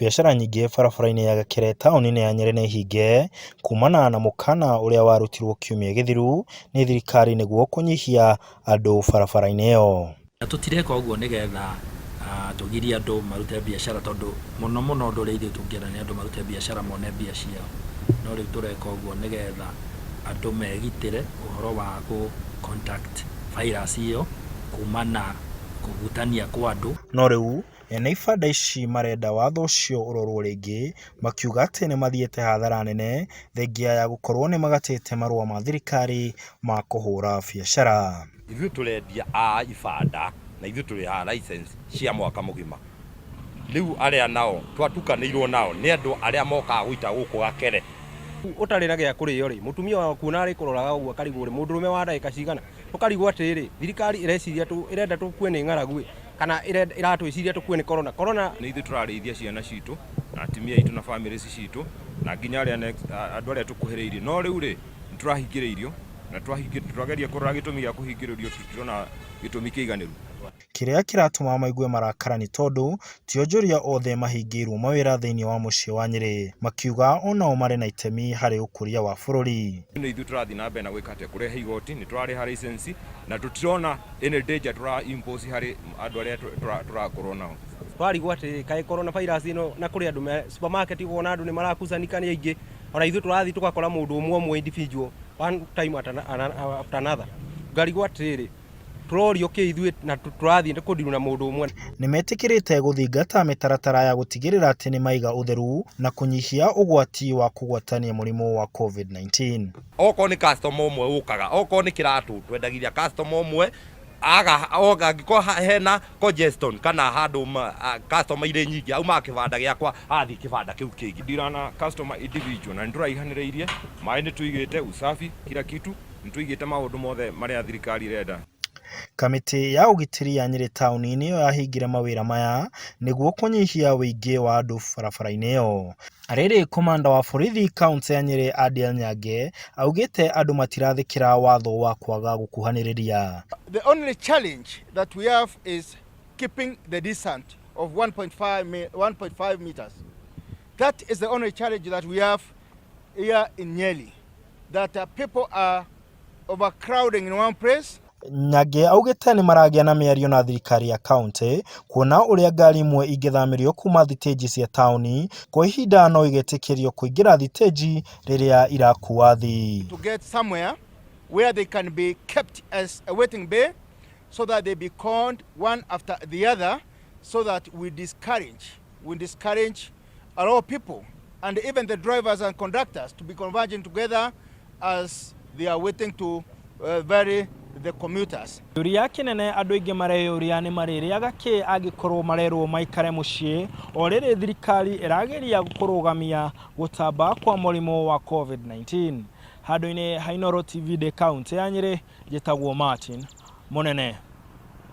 Biacara nyingĩ barabara-inĩ ya Gakere taũni-inĩ ya Nyeri nĩ hinge kumana na mũkana ũrĩa warutirwo kiumia gĩthiru nĩ thirikari nĩguo kũnyihia andũ barabara-inĩ ĩyo. Na tũtireka ũguo nĩgetha tũgirie andũ marute biacara tondũ mũno mũno ũndũ ũrĩa ithuĩ tũngĩenda nĩ andũ marute biacara mone mbia ciao. No rĩu tũreka ũguo nĩgetha andũ megitĩre ũhoro wa gũ contact virus ĩyo kumana kũhutania kwa andũ. No rĩu ene ibanda ici marenda watho ũcio ũrorwo rĩngĩ makiuga atĩ nĩ mathiĩte hathara nene thengia ya gũkorwo nĩ magatĩte marũa ma thirikari ma kũhũra biacara. Ithuĩ tũrendia a ibanda na ithuĩ tũrĩhaga license cia mwaka mũgima. Rĩu arĩa nao twatukanĩirwo nao nĩ andũ arĩa mokaga gũita gũkũ Gakere. Ũtarĩ na gĩa kũrĩo rĩ, mũtumia waku ona arĩkũroraga ũguo akarigwo rĩ, mũndũrũme wa ndagĩka cigana? Tũkarigwo atĩrĩrĩ, thirikari ĩreciria ĩrenda tũkue nĩ ng'aragu ĩ, kana ĩratwĩciria tũkue nĩ corona? Corona. Nĩ ithuĩ tũrarĩithia ciana citũ na atumia aitũ na families citũ na nginya arĩa next, andũ arĩa tũkuhĩrĩirie. No rĩu rĩ, nĩ tũrahingĩrĩirio na twageria kũrora gĩtũmi gĩa kũhingĩrĩrio tũtirona gĩtũmi kĩiganĩru. Kĩrĩa kĩratũma maigue marakara nĩ tondũ ti onjoria othe mahingĩirwo mawĩra thĩinĩ wa mũciĩ wa Nyĩrĩ, makiuga onao marĩ na itemi harĩ ũkũria wa bũrũri. Nĩ ithuĩ tũrathiĩ na mbere na gwĩka atĩa, kũrehe igoti, nĩ tũrarĩha license na tũtirona any danger tũra impose harĩ andũ arĩa tũrakorwo nao. Twarigwo atĩrĩrĩ, kaĩ corona virus ĩno na kũrĩ andũ me supermarket ũkona andũ nĩ marakucanika nĩ aingĩ, ona ithuĩ tũrathiĩ tũgakora mũndũ ũmwe ũmwe individual one time after another. Ngarigwo atĩrĩrĩ, tũrorio kĩ ithuĩ na tũrathiĩ kũndiru na mũndũ ũmwe. Nĩmetĩkĩrĩte gũthingata mĩtaratara ya gũtigĩrĩra atĩ nĩmaiga ũtheru na kũnyihia ũgwati wa kũgwatania mũrimũ wa Covid-19. Okorwo nĩ customer ũmwe ũkaga, okorwo nĩ kĩratũ twendagĩria customer ũmwe, aga angĩkorwo hena congestion kana handũ customer irĩ nyingĩ, aumaga kĩbanda gĩakwa agathiĩ kĩbanda kĩu kĩngĩ. Ndira na customer individual na nĩ tũraihanĩrĩirie, maĩ nĩ tũigĩte, usafi kila kitu, nĩ tũigĩte maũndũ mothe marĩa thirikari ĩrenda. Kamĩtĩ ya ũgitĩri ya Nyĩrĩ taũni nĩyo yahingire mawĩra maya nĩguo kũnyihia ũingĩ wa andũ barabara-inĩ ĩyo. Rĩrĩ komanda wa borithi kaũntĩ ya Nyĩrĩ Adiel Nyange augĩte andũ matirathĩkĩra watho wa kwaga gũkuhanĩrĩria. The only challenge that we have is keeping the distance of 1.5 meters. That is the only challenge that we have here in Nyeri, that people are overcrowding in one place. Nyange augĩte nĩ maragĩa na mĩario na thirikari ya kaũntĩ kuona ũrĩa ngari imwe ingĩthamĩrio kuma thitĩnji cia taũni kwa ihinda no igetĩkĩrio kũingĩra thitĩnji rĩrĩa irakua athii. To get somewhere where they can be kept as a waiting bay so that they be conned one after the other, so that we discourage a lot of people and even the drivers and conductors to be converging together as they are waiting to ferry the commuters. Kĩũria kĩnene andũ aingĩ mareyũria nĩ marĩrĩaga kĩ angĩkorwo marerwo maikare mũciĩ o rĩrĩ thirikari ĩrageria kũrũgamia gũtamba kwa mũrimũ wa Covid-19. Handũ-inĩ ha Inooro TV ndĩ kaũntĩ ya Nyĩrĩ, njĩtagwo Martin Mũnene.